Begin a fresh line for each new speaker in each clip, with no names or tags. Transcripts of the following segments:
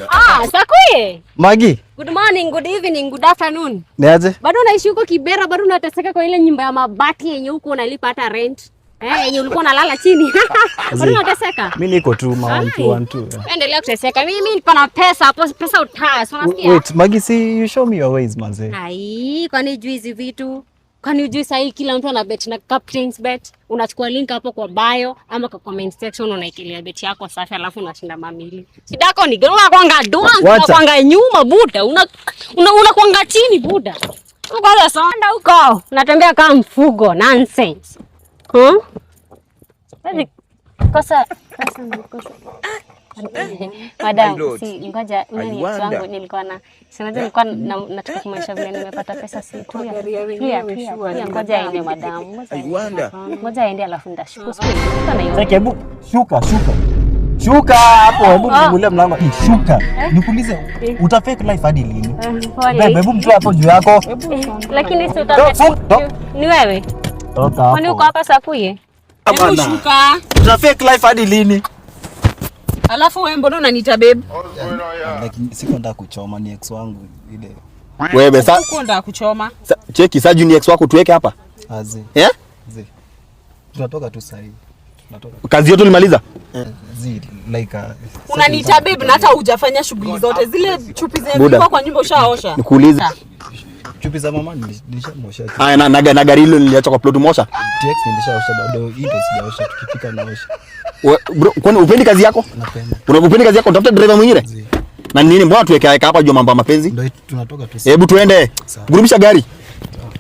Ah, Sakuye.
Magi.
Good morning, good evening, good afternoon.
Niaje?
Bado unaishi huko Kibera, bado unateseka kwa ile nyumba ya mabati yenye huko unalipa hata rent. Eh, yenye ulikuwa unalala chini. Bado unateseka?
Mimi niko tu ma 1 2 1 2.
Endelea kuteseka. Mimi niko na pesa hapo, pesa utaa, unasikia?
Wait, Magi, see you show me your ways, manze.
Ai, kwani hujui hizi vitu? Kwani hujui sahii kila mtu ana bet na Captain's Bet? Unachukua link hapo kwa bio ama kwa comment section, unaekelea bet yako safi, alafu unashinda mamili. Shida yako ni gani? Unakwanga advance,
Wacha.
Unakwanga nyuma buda, unakwanga chini buda. Kwanza sonda huko, unatembea kama mfugo, nonsense. Yaani, kosa kosa kosa. Madam,
Lord.
Si ngoja mimi ni ex wangu, nilikuwa na si unajua nilikuwa nataka kumwonyesha vile nimepata pesa, si tulia. Tulia, tulia, tulia, ngoja aende, madam. Ngoja aende.
Wonder.
Ngoja aende alafu nitashuka. Siku na hiyo.
Sasa hebu shuka, shuka. Shuka hapo, hebu nifungulie mlango. Shuka. Nikuulize, uta fake life hadi lini?
Pole.
Babe, hebu mtoe hapo juu yako.
Lakini si uta ni wewe.
Toka
Kwani uko
hapo.
hapa, Sakuye?
Hebu shuka.
Uta fake life hadi lini?
Alafu wewe mbona unaniita babe?
Lakini siko nataka kuchoma, ni ex wangu ile.
Wewe sa,
Huko ndo kuchoma.
Sa cheki sa juu ni ex wako tuweke hapa.
Azi.
Eh?
Zi. Tunatoka tu sasa hivi. Tunatoka.
Kazi yote ulimaliza?
Zi like
Unaniita babe na hata hujafanya shughuli zote. Zile chupi zenye
Buda.
zilikuwa kwa nyumba ushaosha.
Nikuulize.
Chupi za mama nilishamosha.
Haya, na gari hilo niliacha kwa plot umeosha?
TX nilishaosha, bado hii ndo sijaosha, tukifika naosha.
Bro, kwani upendi kazi yako?
Napenda.
Unapendi kazi yako, tafuta driver mwingine?
Zi.
Na nini, mbona tuweke weka hapa juu mambo ya mapenzi?
Ndio tunatoka tu.
Hebu tuende.
Sawa.
Gurumisha gari.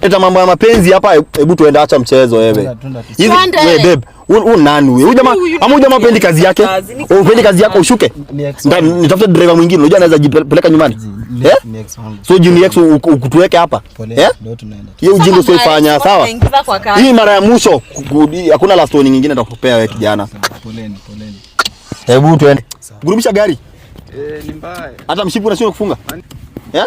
Leta mambo ya mapenzi hapa, hebu tuende, acha mchezo wewe.
Twende tu.
Hizi
Twende.
wewe babe, huyu nani huyu? Huyu jamaa
Huyu
ama huyu jamaa hapendi kazi yake?
Kazi, ni
Wewe upendi kazi yako, ushuke.
Ni ex wangu.
Nitafute driver mwingine, unajua anaweza jipeleka nyumbani.
Zi, ni
Eh?
Ni ex wangu.
So juu ni ex ukutuweke hapa.
Pole,
Eh?
ndio tunaenda.
Hiyo ujinga usioifanya, sawa?
Unaingiza kwa kazi.
Hii mara ya mwisho, hakuna last warning nyingine nitakupea wewe, kijana.
Poleni, poleni.
Hebu tuende. Gurumisha gari.
Eh, ni mbaya.
Hata mshipi unashindwa kufunga. Eh?